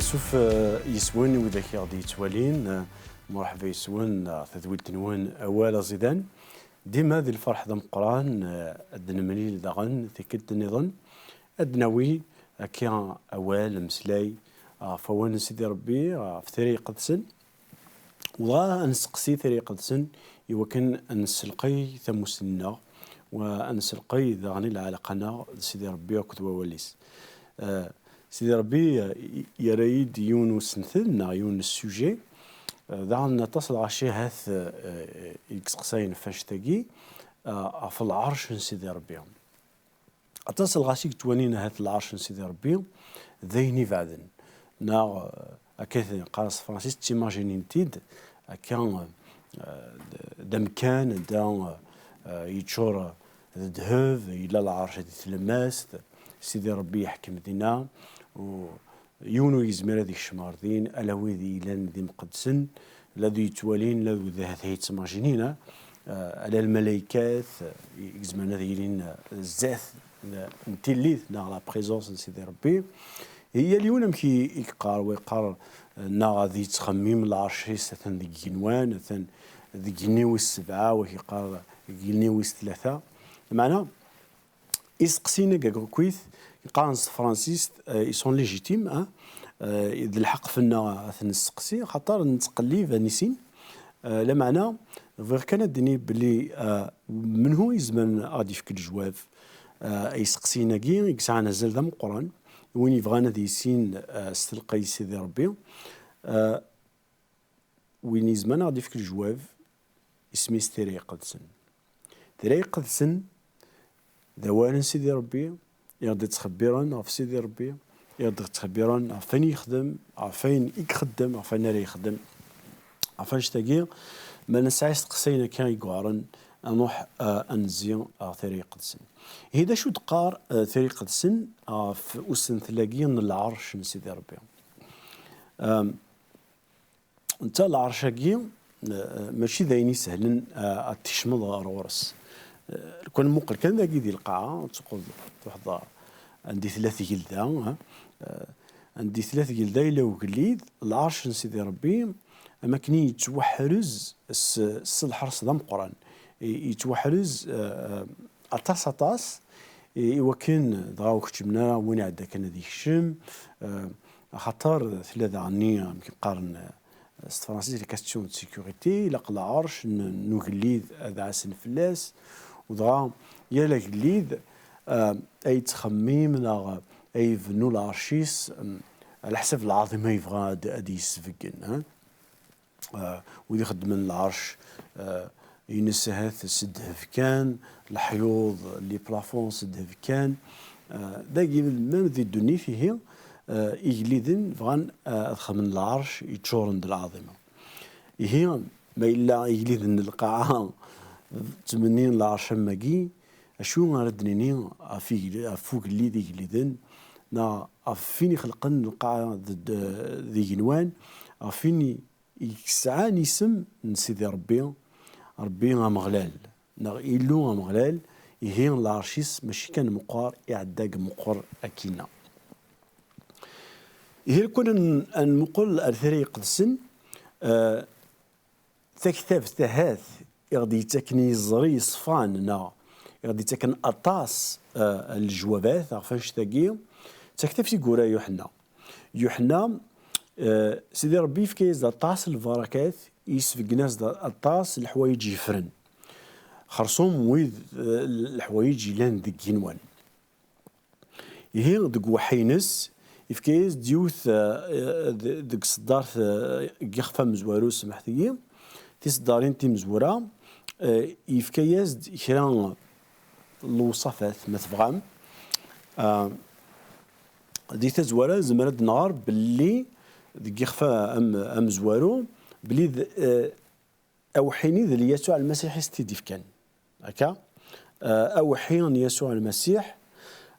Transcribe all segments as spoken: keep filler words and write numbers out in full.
Suf, eh, yes-wen i widak i ɣ-d-yettwalin, eh, murḥba yes-wen, eh, tadwilt-nwen Awal Aẓidan. Dima di lferḥ d ameqqran, eh, ad d-nemlil daɣen tikkelt nniḍen, ad d-nawi akka awal, ameslay, ɣef wawal n Sidi Ṛebbi, ɣef Tira Iqedsen. Dɣa ad nesteqsi Tira Iqedsen i wakken ad nesselqey tamusni-nneɣ, wa ad nesselqey daɣen i lɛalaqa-nneɣ d Sidi Ṛebbi akked wawal-is. Eh, Sidi Ṛebbi, eh, yerra-yi-d yiwen n usentel neɣ yiwen n sujet, eh, daɣen aṭas n lɣaci ahat, eh, i yesteqsayen ɣef wanect-agi, eh, ɣef lɛerc n Sidi Ṛebbi. Aṭas n lɣaci i yettwalin ahat lɛerc n Sidi Ṛebbi d ayen ibeɛden, neɣ, eh, akka i qqaren s tefransist, ttimajinin-t-id akka, eh, d, d amkan anda, eh, yeččur d ddheb, yella lɛerc di tlemmast, Sidi Ṛebbi yeḥkem dinna, u yiwen ur yezmir ad yekcem ɣer din, ala wid yellan d imqeddsen, la d yettwalin, la d wid ahat yettmajinin, eh, ala lmalaykat, eh, i izemren ad yilin, eh, zdat n, n tillit neɣ la présence n Sidi Ṛebbi. Yal yiwen amek i, i yeqqar, wa yeqqar, eh, neɣ ad yettxemmim lɛerc-is atan deg igenwan, atan deg igenni wis sebɛa, wa yeqqar deg igenni wis tlata. Meɛna, iseqsiyen-agi akkit, qqaren s tefransist, eh, ils sont légitimes, hein? Eh, d lḥeqq fell-aneɣ ad ten-nesteqsi, xaṭer nettqellib ad nissin. Eh, lameɛna, bɣiɣ kan ad d-iniɣ belli, eh, menhu izemren ad ɣ-d-yefk lejwab, eh, i iseqsiyen-agi i yesɛan azal d ameqqran, win yebɣan ad yissin, eh, s telqey Sidi Ṛebbi. Eh, Win izemren ad ɣ-d-yefk lejwab, isem-is Tira Iqedsen. Tira Iqedsen d awal n Sidi Ṛebbi, i ɣ-d-yettxebbiren ɣef Sidi Ṛebbi, i ɣ-d-yettxebbiren ɣef wayen yexdem, ɣef wayen i ixeddem, ɣef wayen ara yexdem. Ɣef annect-agi, ma nesɛa isteqsiyen akka i yuɛren, ad nruḥ, ah, ad nezzi ɣer Tira Iqedsen. Ihi d acu d-teqqar, ah, Tira Iqedsen ɣef usentel-agi n lɛerc n Sidi Ṛebbi? Am, Netta lɛerc-agi, eh, mačči d ayen isehlen, eh, ad tkecmeḍ ɣer ɣur-s. Eh, lukan muqel kan dagi di lqaɛa, ad teqqleḍ truḥeḍ anda i tella tgelda, eh, anda i tella tgelda yella ugellid, lɛerc n Sidi Ṛebbi, am akken i yettwaḥrez s, s lḥers d ameqqran. I, yettwaḥrez, eh, eh, aṭas, aṭas, i, i wakken dɣa ur keččmen ara, win iɛedda kan ad yekcem, eh, axaṭer tella daɣenni, amek qqaren, eh, s tefransist, les questions de sécurité, ilaq lɛerc n, n ugellid ad ɛassen fell-as, u dɣa yal agellid, eh, ay yettxemmim neɣ ay ibennu lɛerc-is, em, ɛla ḥsab lɛaḍima yebɣa ad, ad yesbeggen, eh? Eh, wid ixeddmen lɛerc, eh, ines ahat s ddheb kan, leḥyuḍ, les plafonds s ddheb kan. Eh, dagi, même di ddunit, ihi, eh, igelliden bɣan, eh, ad xedmen lɛerc yeččuren d lɛaḍima. Ihi, ma yella igelliden n lqaɛa ttmennin lɛerc am wagi, acu ara d-nini ɣef igel-, ɣef ugellid igelliden, neɣ ɣef win ixelqen lqaɛa d, d, d igenwan, ɣef win i yesɛan isem n Sidi Ṛebbi, Ṛebbi Ameɣlal, neɣ Illu Ameɣlal, ihi lɛerc-is mačči kan meqqer, iɛedda deg meqqer akkinna. Ihi lukan ad n-, ad nmuqel ar Tira Iqedsen, eh, taktabt ahat i ɣ-d-yettaken iẓri yeṣfan, neɣ i ɣ-d-yettaken aṭas, eh, n lejwabat ɣef annect-agi, d taktabt i yura Yuḥenna. Yuḥenna, eh, Sidi Ṛebbi yefka-yas-d aṭas n lbarakat, yesbeggen-as-d aṭas n leḥwayeǧ yeffren. Xerṣum wid, eh, leḥwayeǧ yellan deg yigenwan. Ihi, deg uweḥḥi-ines, yefka-yas-d yiwet, eh, eh, de-, deg tseddart, eh, n yixef amezwaru, semḥet-iyi, tiseddarin timezwura, eh, yefka-yas-d kra n lewṣafat, ma tebɣam. Ah, di tazwara, nezmer ad nɣer belli deg yixef am-, amezwaru, belli d, eh, aweḥḥi-nni d Yasuɛ Lmasiḥ i s-t-id-ifkan. Akka? Eh, aweḥḥi n Yasuɛ Lmasiḥ,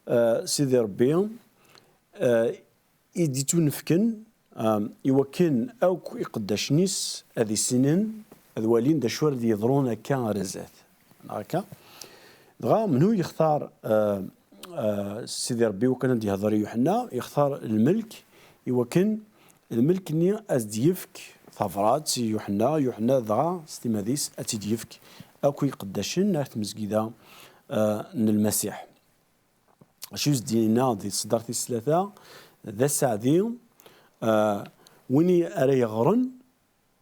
eh, Sidi Ṛebbi, eh, i d-ittunefken, eh, i wakken akk iqeddacen-is ad issinen, ad walin d acu ara d-yeḍrun akka ar zdat. Neɣ akka? Dɣa, menhu yextar, eh, eh, Sidi Ṛebbi i wakken ad d-yehder i Yuḥenna? Yextar lmelk i wakken lmelk-nni ad d-yefk tabrat i Yuḥenna, Yuḥenna dɣa s timmad-is ad tt-id-yefk akk i iqeddacen ar tmezgida, eh, n Lmasiḥ. Acu i s-d-yenna di tseddart tis tlata? D aseɛdi, eh, win i ara yeɣren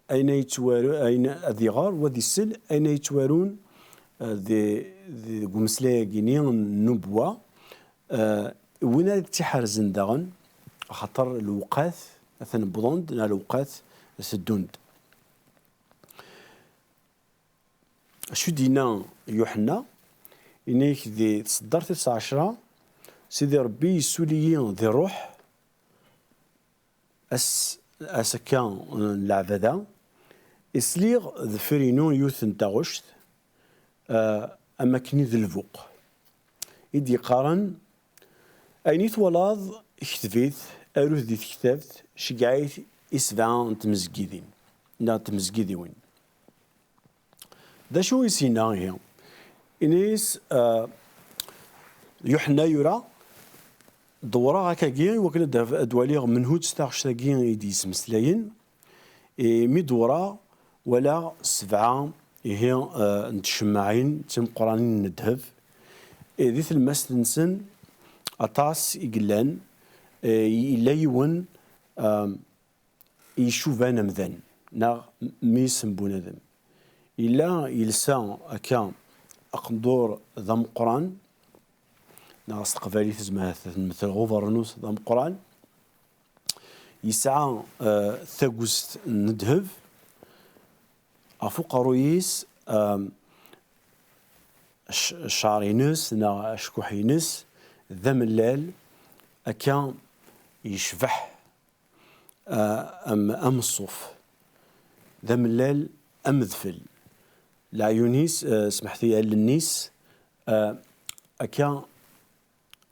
ayen ay yettwaru, ayen ad iɣer, wa ad isel, ayen ay yettwarun, eh, di, di, deg umeslay-agi-nni n nnubuwa, eh, win ara tt-iḥerzen daɣen, axaṭer lewqat atan wwḍen-d, neɣ lewqat teddun-d. Acu d-yenna Yuḥenna? Yenna-yak di tseddart tis ɛecra, Sidi Ṛebbi yessuli-yi di ṛṛuḥ, ass, ass akka n leɛbada, i sliɣ deffir-inu yiwet n taɣect, eh, am akken i d lbuq, i d-yeqqaren: "Ayen i twalaḍ, kteb-it, aru-t di tektabt, ceggeɛ-it i sebɛa n tmezgidin, neɣ n tmezgidiwin." D acu i s-yenna ihi? Ini-as, ah, Yuḥenna yura, dewwreɣ akkagi i wakken ad d-, ad d-waliɣ menhu-tt taɣect-agi i d-yesmeslayen. I mi dewwreɣ, walaɣ sebɛa, ihi, ah, n tcemmaɛin d timeqqranin n ddheb. I di tlemmast-nsen aṭas i yellan, eh, yella yiwen, ah, i icuban amdan, neɣ mmi-s n bunadem. Yella yelsa akka aqendur d ameqqran, neɣ s teqbaylit zemreɣ ad t-nmetreɣ ubeṛnus d ameqqran. Yesɛa, eh, tagust n ddheb ɣef uqerruy-is, eh, c-, cceɛr-ines neɣ acekkuḥ-ines d amellal, akka yecbeḥ, ah, am, am ṣṣuf. D amellal am udfel. Leɛyun-is, ah, smeḥt-iyi, allen-is, ah, akka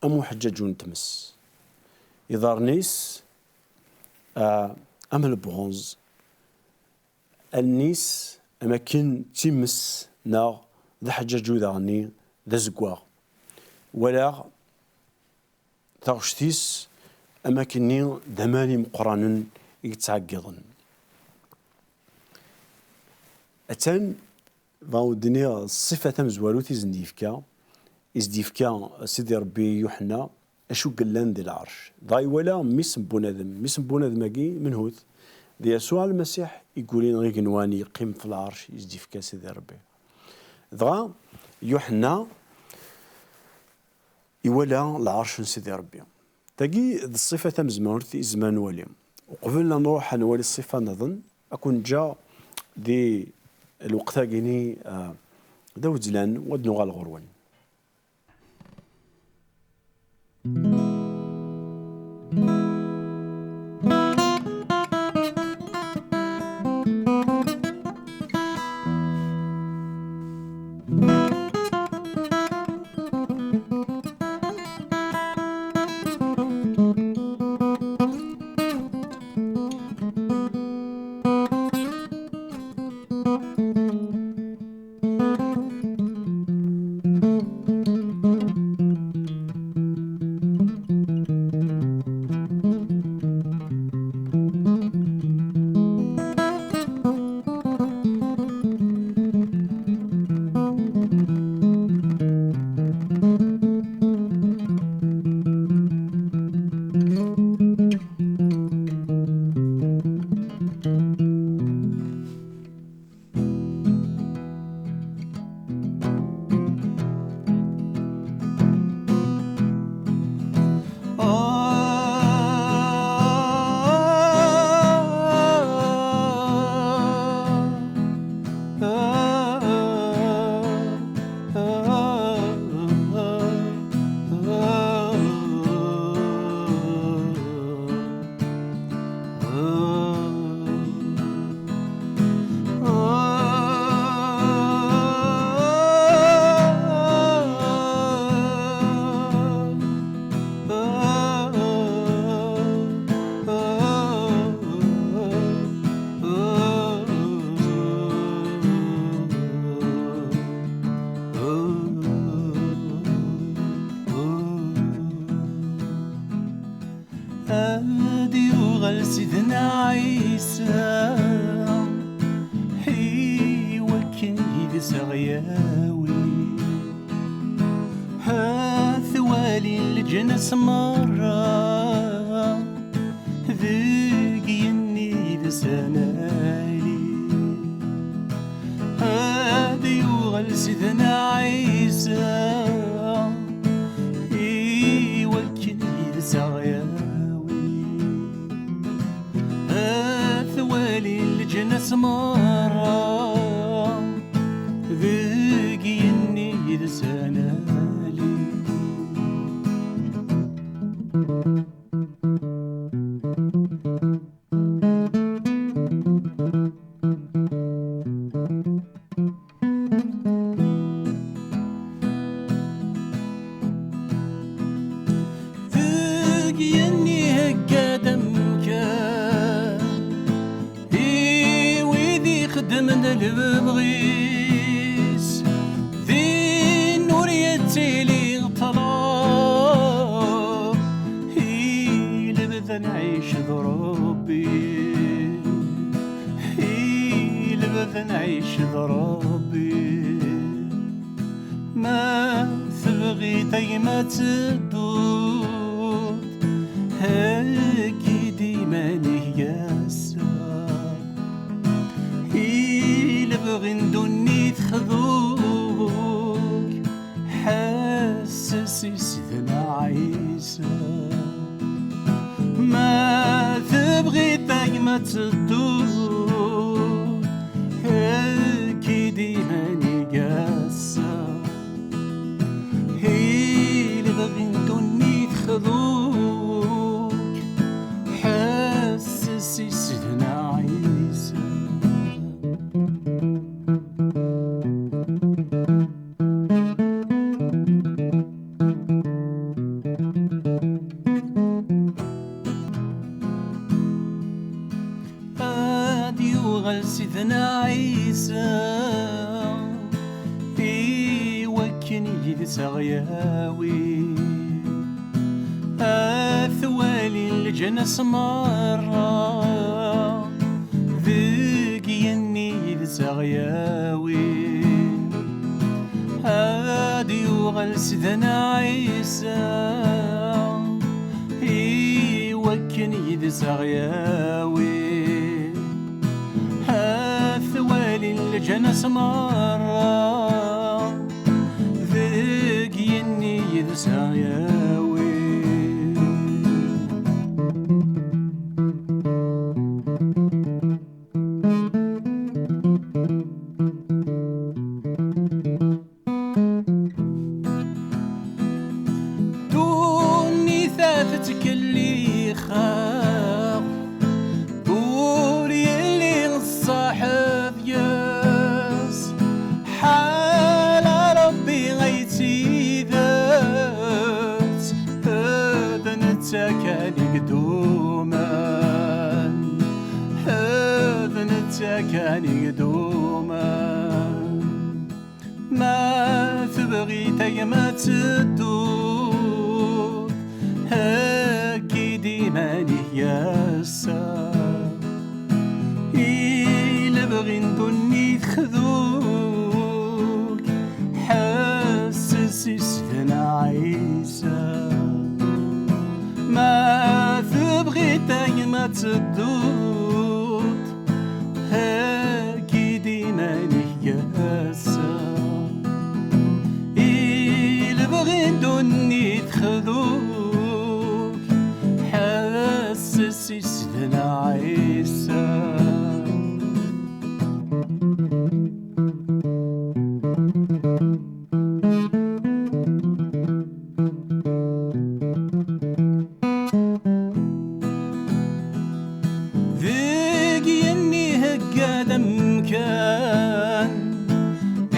am uḥeǧǧaǧu n tmes. Iḍarren-is, ah, am lebɣunẓ. Allen-is am akken d times neɣ d aḥeǧǧaǧu daɣenni d azeggaɣ. Walaɣ taɣect-is am akkenni d aman imeqqranen i yettɛeggiḍen. Atan, bɣa ur d-nniɣ, ṣṣifa tamezwarut i s-d-yefka, i s-d-yefka Sidi Ṛebbi i Yuḥenna, acu yellan di lɛerc. Dɣa iwala mmi-s n bunadem. Mmi-s n bunadem-agi, menhu-t? D Yasuɛ Lmasiḥ i yulin ɣer igenwan, yeqqim f lɛerc i s-d-yefka Sidi Ṛebbi. Dɣa Yuḥenna iwala lɛerc n Sidi Ṛebbi. Tagi d ṣṣifa tamezwarut i nezmer ad nwali. Uqbel ad nruḥ ad nwali ṣṣifa nniḍen, ad ken-ǧǧeɣ di lweqt-agi-ni, ah, d awezzlan, u ad nuɣal ɣur-wen. Ǧǧan-as merra deg yigenni d-sɛan ali. Ad yuɣal Sidna Ɛisa i wakken i d-saɣ yawi. Ad t-walin leǧnas merra deg yigenni d-sɛan ali. Deg yigenni hegga-d amkan i wid ixeddmen lebɣi-s, din ur yettili ṭṭlab, i lebda nɛic d Ṛebbi, i lebda nɛic d Ṛebbi. Ma tebɣiḍ a gma ad tedduḍ, heggi-d iman-ik ass-a. I lebɣi n ddunit xḍu-k, ḥesses i Sidna Ɛisa. Ma tebɣiḍ a gma ad tedduḍ, heggi-d iman-ik ass-a. I lebɣi n ddunit xḍu-k, ḥesses i Sidna Ɛisa. Ad yuɣal Sidna Ɛisa i wakken i d-saɣ yawi. Ad t-walin leǧnas merra deg yigenni d-saɣ yawi. Ad yuɣal Sidna Ɛisa i wakken i d-saɣ yawi. Ad t-walin leǧnas merra deg yigenni d-saɣ yawi. Ddunit-a tettkellix-aɣ, ur yelli ṣṣaḥ deg-s, ḥala Ṛebbi ay d tidet, d netta kan i idumen, d netta kan i idumen. Ma tebɣiḍ a gma ad tedduḍ, heggi-d iman-ik ass-a. I lebɣi n ddunit xḍu-k, ḥesses i Sidna Ɛisa. Ma tebɣiḍ a gma ad tedduḍ, heggi-d iman-ik ass-a. I lebɣi n ddunit xḍu-k, ḥesses i Sidna Ɛisa. Deg yigenni hegga-d amkan i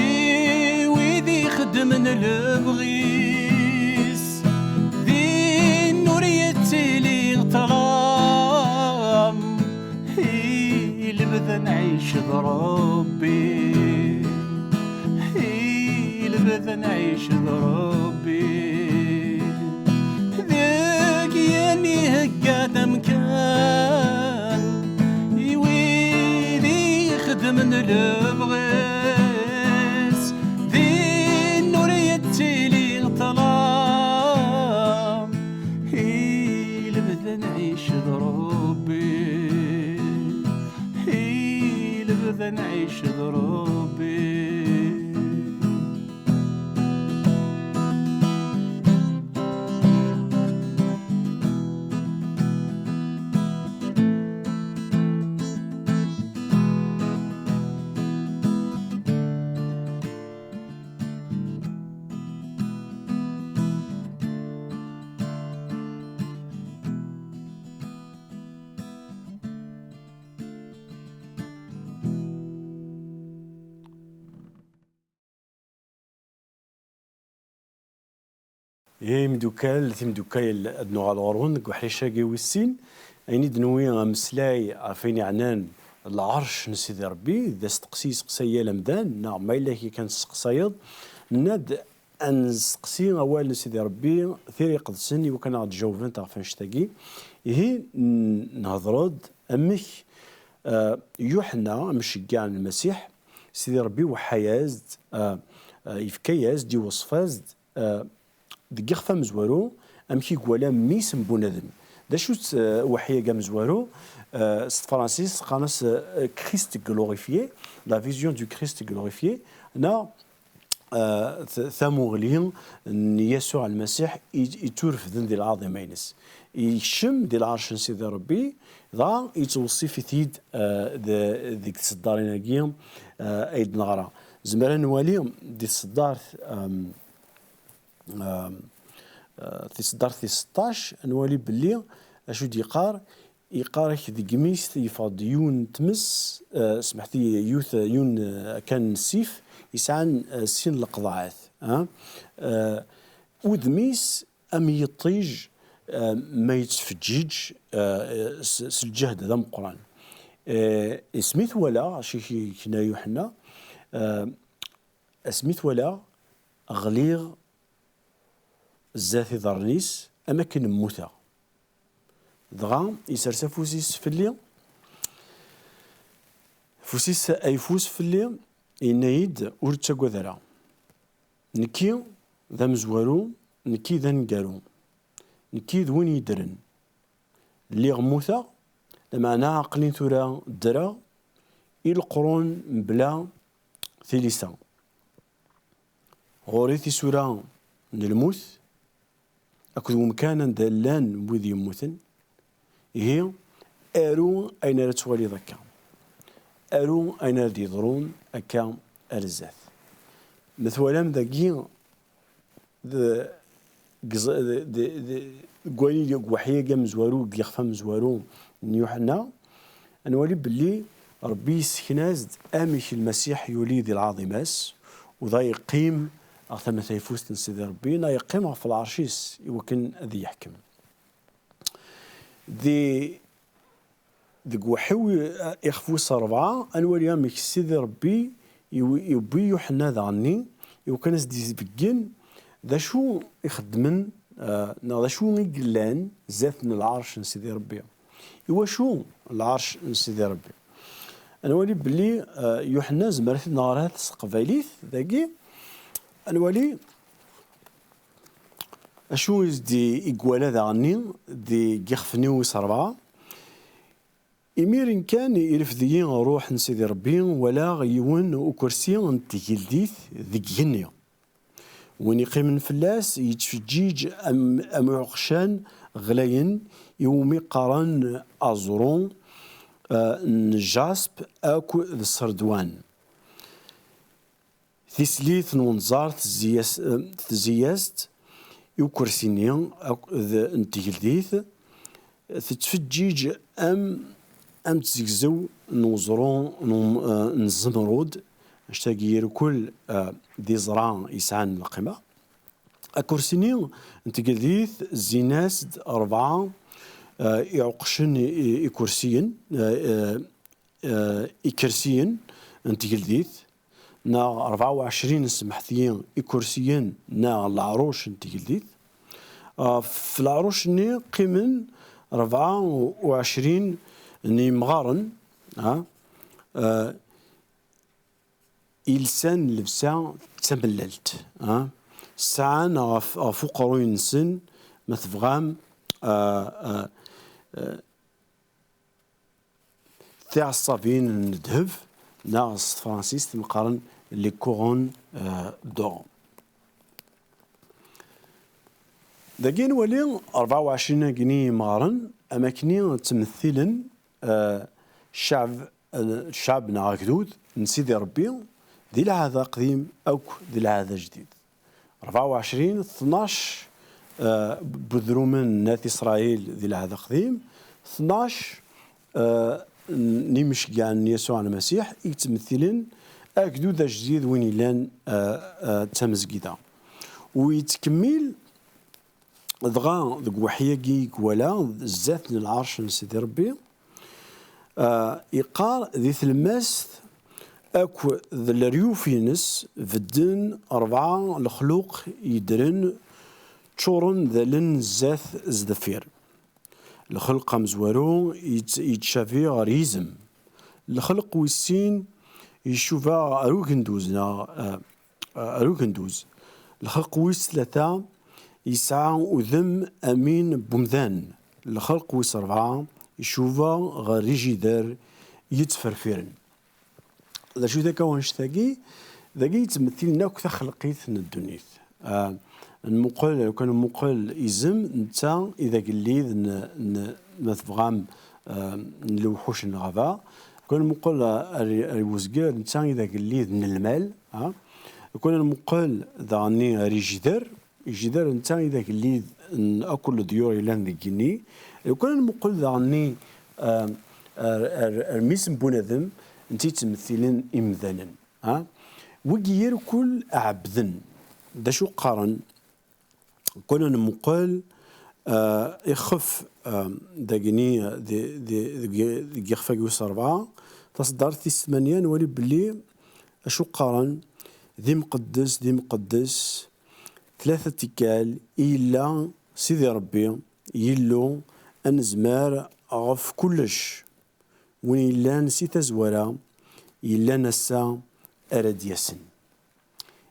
wid ixeddmen lebɣi-s, din ur yettili ṭṭlam, i lebda nɛic d Ṛebbi, i lebda nɛic d Ṛebbi. Deg yigenni hegga-d amkan i wid ixeddmen lebɣi-s, din ur yettili ṭṭlam, Nɛic d Ṛebbi. Ihi imeddukal, timeddukal, ad nuɣal ɣur-wen deg uḥric-agi wis sin. Ayen i d-newwi ameslay ɣef ayen yeɛnan lɛerc n Sidi Ṛebbi, d asteqsi yesteqsay yal amdan, neɣ ma yella akka kan testeqsayeḍ, nenna-d ad nesteqsi awal n Sidi Ṛebbi, tira iqedsen, iwakken ad aɣ-d-jawbent ɣef annect-agi. Ihi, n-, nehḍer-d amek, eh, Yuḥenna, amceggeɛ n Lmasiḥ, Sidi Ṛebbi iweḥḥa-yas-d, eh, eh, yefka-yas-d, iweṣṣef-as-d, eh, deg yixef amezwaru, amek i iwala mmi-s n bunadem. D acu-tt, eh, uweḥḥi-agi amezwaru? Eh, s tefransist qqaren-as, eh, Christ glorifié, la vision du Christ glorifié, neɣ eh, t-, tamuɣli n Yasuɛ Lmasiḥ i, yetturefden di lɛaḍima-ines. Yekcem di lɛerc n Sidi Ṛebbi, dɣa yettweṣṣif-it-id, eh, d-, deg tseddarin-agi, eh, ay d-neɣra. Nezmer ad nwali di tseddart, em, em, eh, tiseddart tis seṭṭac, ad nwali belli acu d-yeqqar, yeqqar-ak deg imi-s yeffeɣ-d yiwen n tmes, eh, smeḥt-iyi, yiwet, yiwen, eh, kan n ssif, yesɛan, eh, sin leqḍaɛat, ah. Eh, udem-is am yiṭij, eh, ma yettfeǧǧiǧ, eh, s, s lǧehd d ameqqran. Eh, asmi t-walaɣ, acu i k-, k-, yenna Yuḥenna, eh, asmi t-walaɣ, ɣliɣ zdat iḍarren-is, am akken mmuteɣ. Dɣa isers afus-is fell-i, afus-is ayeffus fell-i, yenna-yi-d, ur ttagad ara. Nekki d amezwaru, nekki d aneggaru, nekki d win yeddren. Lliɣ mmuteɣ, lameɛna aql-in tura ddreɣ i leqrun mebla tilisa. Ɣur-i tisura n lmut, akked wemkan anda llan wid yemmuten. Ihi, aru ayen ara twaliḍ akka. Aru ayen ara d-yeḍrun akka ar zdat. Ma twalam dagi, d-, deg ẓ-, d-, d-, d-, deg wayen, deg uweḥḥi-agi amezwaru, deg yixef amezwaru n Yuḥenna, ad nwali belli Ṛebbi yessekna-as-d amek Lmasiḥ yuli di lɛaḍima-s, u dɣa yeqqim ɣer tama tayeffust n Sidi Ṛebbi, neɣ yeqqim ɣef lɛerc-is i wakken ad yeḥkem. Di, deg uweḥḥi-w ixef wis ṛebɛa, ad nwali amek Sidi Ṛebbi iw-, iwwi Yuḥenna daɣenni, i wakken ad s-d-isbeggen d acu i xeddmen, eh, neɣ d acu i yellan zdat n lɛerc n Sidi Ṛebbi. Iwacu lɛerc n Sidi Ṛebbi? Ad nwali belli, eh, Yuḥenna, nezmer ad t-id-nɣer s teqbaylit dagi, ad nwali acu i s-d-, i iwala daɣenni deg yixef-nni wis ṛebɛa? Imiren kan irfed-iyi Ṛṛuḥ n Sidi Ṛebbi, walaɣ yiwen ukersi n tgeldit deg igenni. Win iqqimen fell-as yettfeǧǧiǧ am, am uɛeqcan ɣlayen, iwumi qqaren aẓru, eh, n jasp akk d ṣṣerdwan. Tislit n wenẓar tezzi-yas-, tezzi-yas-d i ukersi-nni akk-, d, n tgeldit, tettfeǧǧiǧ am, am tzegzew n uẓru n um-, eh, n zzemrud, annect-agi irkel, eh, d iẓra yesɛan lqima. Akersi-nni n tgeldit zzin-as-d rebɛa, eh, iɛuqcen i, i, ikersiyen, eh, eh, eh, ikersiyen n tgeldit, neɣ rebɛa u ɛecrin, semmḥet-iyi, ikersiyen neɣ leɛruc n tgeldit. Ah, f leɛruc-nni qqimen rebɛa u ɛecrin n yimɣaren, ah, eh, ilsan llebsa d tamellalt, ah, sɛan ɣef, ɣef uqerruy-nsen, ma tebɣam, ah, ah, ah, tiɛeṣṣabin n ddheb, neɣ s tefransist i qqaren les couronnes d'or. Dagi nwali rebɛa u ɛecrin-agi imɣaren am akkenni ttmettilen ccɛeb, ccɛeb neɣ agdud n Sidi Ṛebbi di lɛahd aqdim akk di lɛahd ajdid. Rebɛa u ɛecrin, tnac n yidrumen n At Isṛayil di lɛahd aqdim, tnac n yimceggɛen n Yasuɛ Lmasiḥ i yettmettilen agdud ajdid win yellan d tamezgida. U yettkemmil dɣa deg uweḥḥi-agi i iwala zdat n lɛerc n Sidi Ṛebbi, yeqqar di tlemmast akk d leryuf-ines bedden rebɛa lexluq yeddren ččuren d allen zdat sdeffir. Lxelq amezwaru yettcabi ɣer yizem. Lxelq wis sin icuba ɣer ugenduz neɣ ɣer ugenduz. Lxelq wis tlata yesɛa udem am win n umdan. Lxelq wis ṛebɛa icuba ɣer ijider yettferfiren. D acu-t akka wanect-agi? Dagi yettmettilen akk taxelqit n ddunit. Nmuqel, kan nmuqel izem, netta i d agellid n, n, ma tebɣam, n lewḥuc n lɣaba. Kan nmuqel ar, ar uzger, netta i d agellid n lmal. Kan nmuqel daɣenni ar ijider, ijider netta i d agellid n akk leḍyur yellan deg igenni. Kan nmuqel daɣenni ar, ar, ar mmi-s n bunadem, netta yettmettilen imdanen. Wigi irkul ɛebden. D acu qqaren? Kan nmuqel ixef dagini deg yixef-agi wis ṛebɛa, taṣeddart tis tmanya, nwali belli acu qqaren? D imqeddes, d imqeddes, tlata tikkal i yella Sidi Ṛebbi, Yillu anezmar ɣef kullec, win yellan si tazwara, yellan ass-a ara d-yasen.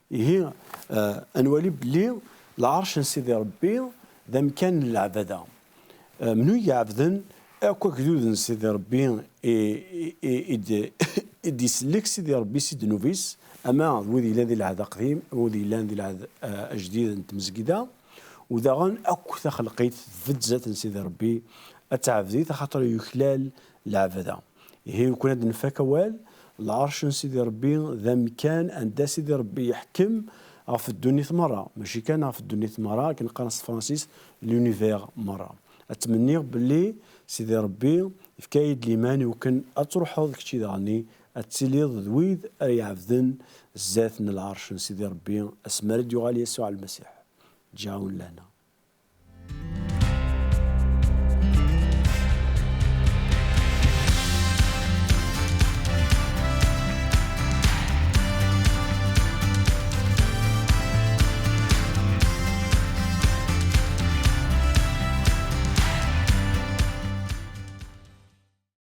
Ihi, ad nwali belli lɛerc n Sidi Ṛebbi d amkan n leɛbada. Menhu i iɛebden akk agdud n Sidi Ṛebbi i, i, i, i d-, i d-isellek Sidi Ṛebbi si ddnub-is, ama d wid yellan di lɛehd aqdim, wid yellan di lɛehd ajdid n tmezgida, u daɣen akk taxelqit tbedd zdat n Sidi Ṛebbi ad teɛbed-it, axaṭer yuklal leɛbada. Ihi, lukan ad nfak awal, lɛerc n Sidi Ṛebbi d amkan anda Sidi Ṛebbi yeḥkem ɣef ddunit meṛṛa, mačči kan ɣef ddunit meṛṛa, akken qqaren s tefransist, l'univers meṛṛa. Ad tmenniɣ belli Sidi Ṛebbi yefka-yi-d liman i wakken ad truḥeḍ kečči daɣenni ad tiliḍ d wid ara iɛebden zdat n lɛerc n Sidi Ṛebbi asmi ara d-yuɣal Yasuɛ Lmasiḥ. Ǧaɛun lana.